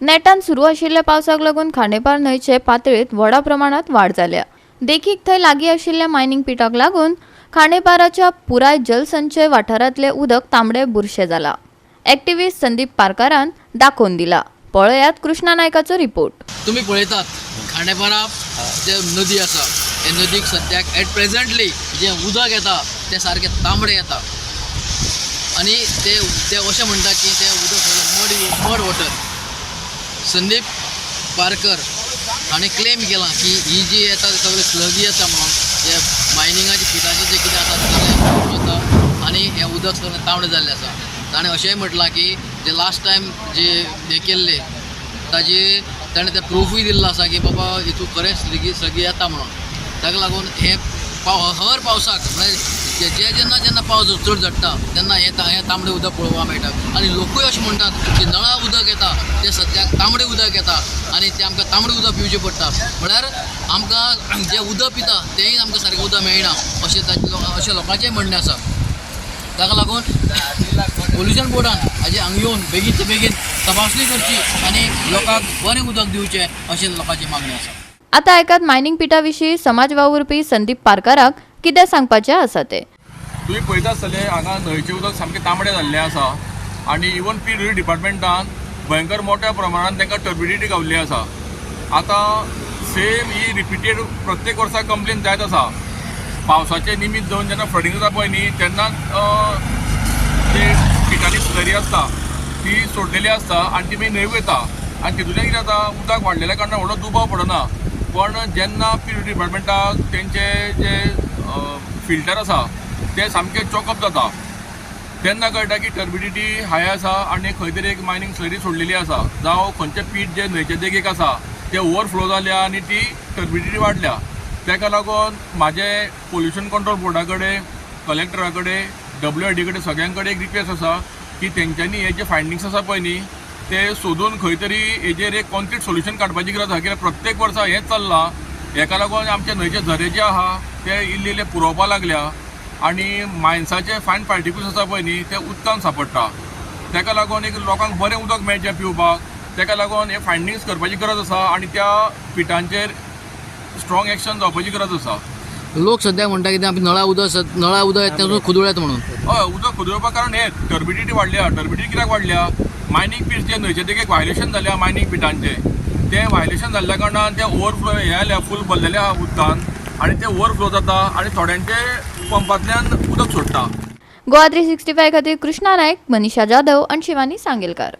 नेटान सुरू आशिल्ल्या पावसाक लागून खांडेपार न्हंयचे पातळेंत व्हडा प्रमाणात वाड जाल्या. देखीक थंय लागीं आशिल्ल्या मायनिंग पिटाक लागून खांडेपाराच्या पुराय जलसंचय वाठारांतलें उदक तांबडे बुरशें जाला. ॲक्टिव्हिस्ट संदीप पारकारान दाखोवन दिला. पळयात कृष्णा नायकाचो रिपोर्ट. तुम्ही पळयतात, खांडेपारा जे नदी आसा, हे नदीक सद्याक एट प्रेझेंटली जें उदक येता तें सारकें तांबडें येता आनी ते ते अशें म्हणटा की तें उदक सगळें मड मड वॉटर. संदीप पारकर हाणें क्लेम केलां की ही जी येता ते सगळें स्लगी येता म्हणून, जे मायनिंगाचे पिटाचें जें कितें आसा तें सगळें वता आनी हें उदक सगळें तांबडें जाल्लें आसा. ताणें अशेंय म्हटलां की जे लास्ट टायम जे हें केल्लें ताजे ताणें तें प्रुफूय दिल्लो आसा की बाबा हितून खरें स्लगी स्लगी येता म्हणून. ताका लागून हें हर पावसाक, म्हळ्यार जे जे जेन्ना जेन्ना पावस चड झडटा तेन्ना हें तांबडें उदक पळोवपाक मेळटा आनी लोकूय अशें म्हणटात की नळा उदक येता तें सद्याक तांबडें उदक येता आनी तें आमकां तांबडें उदक पिवचें पडटा. म्हळ्यार आमकां जें उदक पिता तेंय आमकां सारकें उदक मेळना अशें लोकांचें म्हणणें आसा. ताका लागून पोल्युशन बोर्डान हाजे हांगा येवन बेगीनचे बेगीन तपासणी करची आनी लोकांक बरें उदक दिवचें अशें लोकांची मागणी आसा. आता आयकात मायनिंग पिटा विशीं समाज वावुरपी संदीप पारकाराक कितें सांगपाचें आसा तें. तुमी पळयता आसतले, हांगा न्हंयचें उदक सामकें तांबडें जाल्लें आसा आनी इवन पीडब्ल्यूडी डिपार्टमेंटान भयंकर मोठ्या प्रमाणान तांकां टर्बिडिटी गावल्ली आसा. आतां सेम ही रिपिटेड प्रत्येक वर्सा कंप्लेन जायत आसा. पावसाचें निमीत जावन जेन्ना फ्लडींग जाता पळय न्ही, तेन्नाच ते पिटांनी स्लरी आसता ती सोडलेली आसता आनी ती मागीर न्हंय वयता आनी तितूंतल्यान कितें जाता, उदक वाडलेल्या कारणान व्हडलो दुबाव पडना. पण जेन्ना पीडब्ल्यूडी डिपार्टमेंटाक तेंचे जे फिल्टर आसा ते सामके चॉकअप जाता तेन्ना कळटा की टर्बिडिटी हाय आसा आनी खंय तरी एक मायनींग स्लरी सोडलेली आसा, जावं खंयचें पीट जें न्हंयचे देगेक आसा तें ओवरफ्लो जाल्या आनी ती टर्बिडिटी वाडल्या. ताका लागून म्हाजें पोल्युशन कंट्रोल बोर्डा कडेन, कलेक्टरा कडेन, डब्ल्यू I D कडेन, सगळ्यां कडेन एक रिक्वेस्ट आसा की तेंच्यांनी हे जे फायंडींग्स आसा पळय न्ही ते सोदून खंय तरी हेजेर एक कॉन्क्रीट सोल्युशन काडपाची गरज आसा. कित्याक प्रत्येक वर्सा हेंच चल्लां. हेका लागून आमचे न्हंयचे झरे जे आहा ते इल्ले इल्ले पुरोवपा लागल्या आनी मायन्साचे फायन पार्टिकल्स आसा पळय न्ही ते उदकान सांपडटा. ताका लागून एक लोकांक बरें उदक मेळचें पिवपाक, ताका लागून हे फायंडींग्स करपाची गरज आसा आनी त्या पिटांचेर स्ट्रॉंग एक्शन जावपाची गरज आसा. लोक सद्याक म्हणटा कितें, आमी नळा उदक येता तें खुदुळ्यात म्हणून. हय, उदक खुदळपा कारण हें टर्बिडिटी वाडल्या. टर्बिडिटी कित्याक वाडल्या? मायनींग पीट जे न्हंयचे देगेक व्हायलेशन जाल्या मायनींग पिटांचें, तें व्हायलेशन जाल्ल्या कारणान तें ओवरफ्लो हें जाल्या, फूल भरलेलें आहा उदकान आनी तें ओवरफ्लो जाता आनी थोड्यांचे पंपांतल्यान उदक सोडटा. गोवा 365 खातीर कृष्णा नायक, मनीषा जाधव आनी शिवानी सांगेलकार.